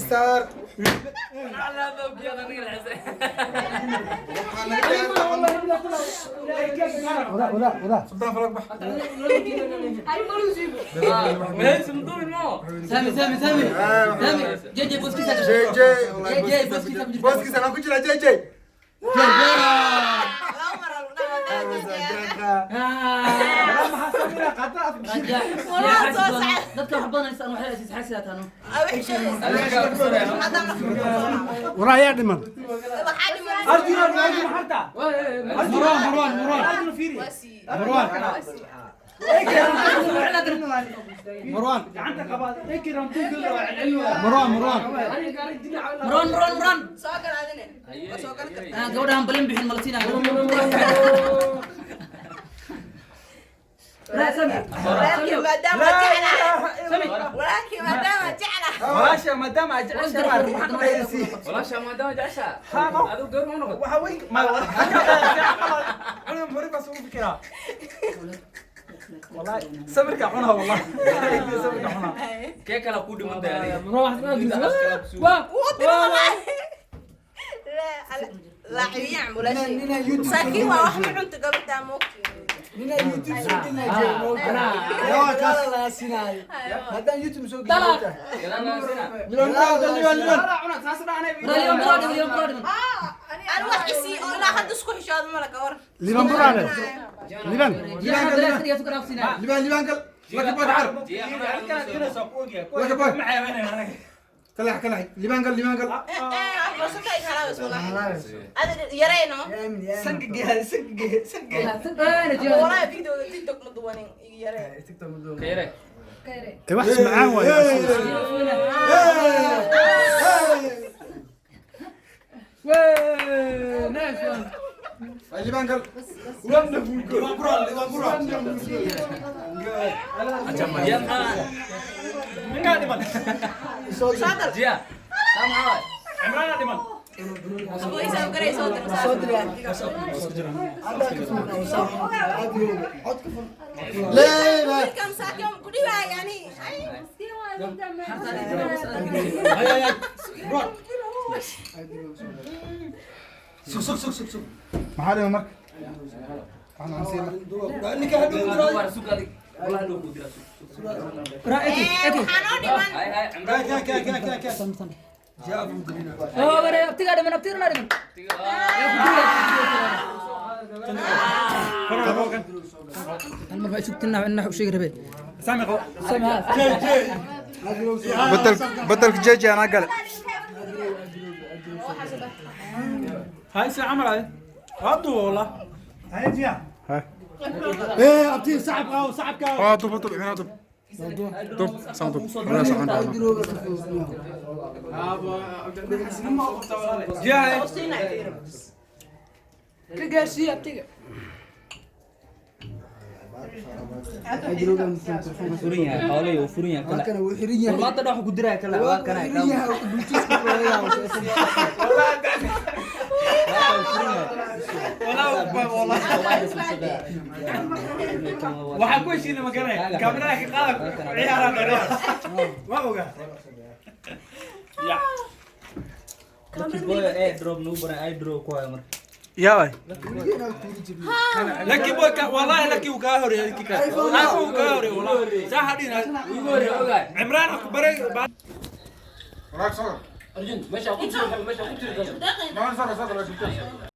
Star. سامي سامي سامي سامي جي جي بوسكيسا. جي جي. جي جي بوسكيسا. بوسكيسا انا كنت جي جي. Dadka wax badan haysan waxay isxaasiyataan. Waraa yaa dhiman. مروان مروان مروان مروان مروان مروان مروان. مروان مروان مروان. Gabadhaan balin bixin malasiina. walaasha maadaama aad jeceshahay. Walaasha maadaama jeceshaa adigu gabar ma noqot. Waxa weyn ma cunum hore baa ugu fikiraa. والله سمرك عونها، والله سمرك عونها. Kee kala ku dhiman tahay adiga? Saakiin waa wax ma cunto gabadhaa moogti. Nina YouTube soo gelinaa haddaan YouTube soo gelin. Ani wax isii oo ilaa hadda isku xishood mala gawar. Liban buraale. Liban. لبان لبان قال لك بوي تعال. لك بوي كلح كلح لبان قال لبان قال. Ada yarayno. Sanka sanka. Walaahi videoga TikTok ma duwanin iga yareen. Kayre. Ee wax ismacaan waaye. لبان قال. Jiya maxaa? Jiya saa maxaa waay? Abu Isa garay soo dir. لا لا. Wiilkan saakiin ku dhibaa yani. سوق سوق سوق سوق سوق maxaa dhiman marka waxaan aan siin. Waar sug adig. Wallahi loo ku diraa sug. Waxaa noo dhiman. Hay hay Cimraan. Abtigaa dhiman, abtigaa dhiman. Hal mar baa isugtinaa inaa u sheegi rabeen. بدل بدل جي جي انا قال. هاي ساعة عمل هاي هادو والله. Ee abtii sacabka oo sacabka. اه طب طب احنا طب طب سان طب ولا سان. جاي. Ka gaarsiiya abtiga. Halkan wuu xiran yahay. Maanta dhan ku diraa kala waa kana. Xiran yahay Bluetooth ku laga yaabo. والله waxaan ku heshiina ma garanay kaamirada ka qaada ciyaaraan ciyaar ma oga ya. Yaabay laki boy ka wallahi laki uu kaa horeeyay laki ka iPhone uu kaa horeeyay wallahi saa hadina Ugu horreey ogaay. Cimraan ku baray. وراك صغر. Arjun meesha ku jiro, meesha ku jiro. ما صغر صغر.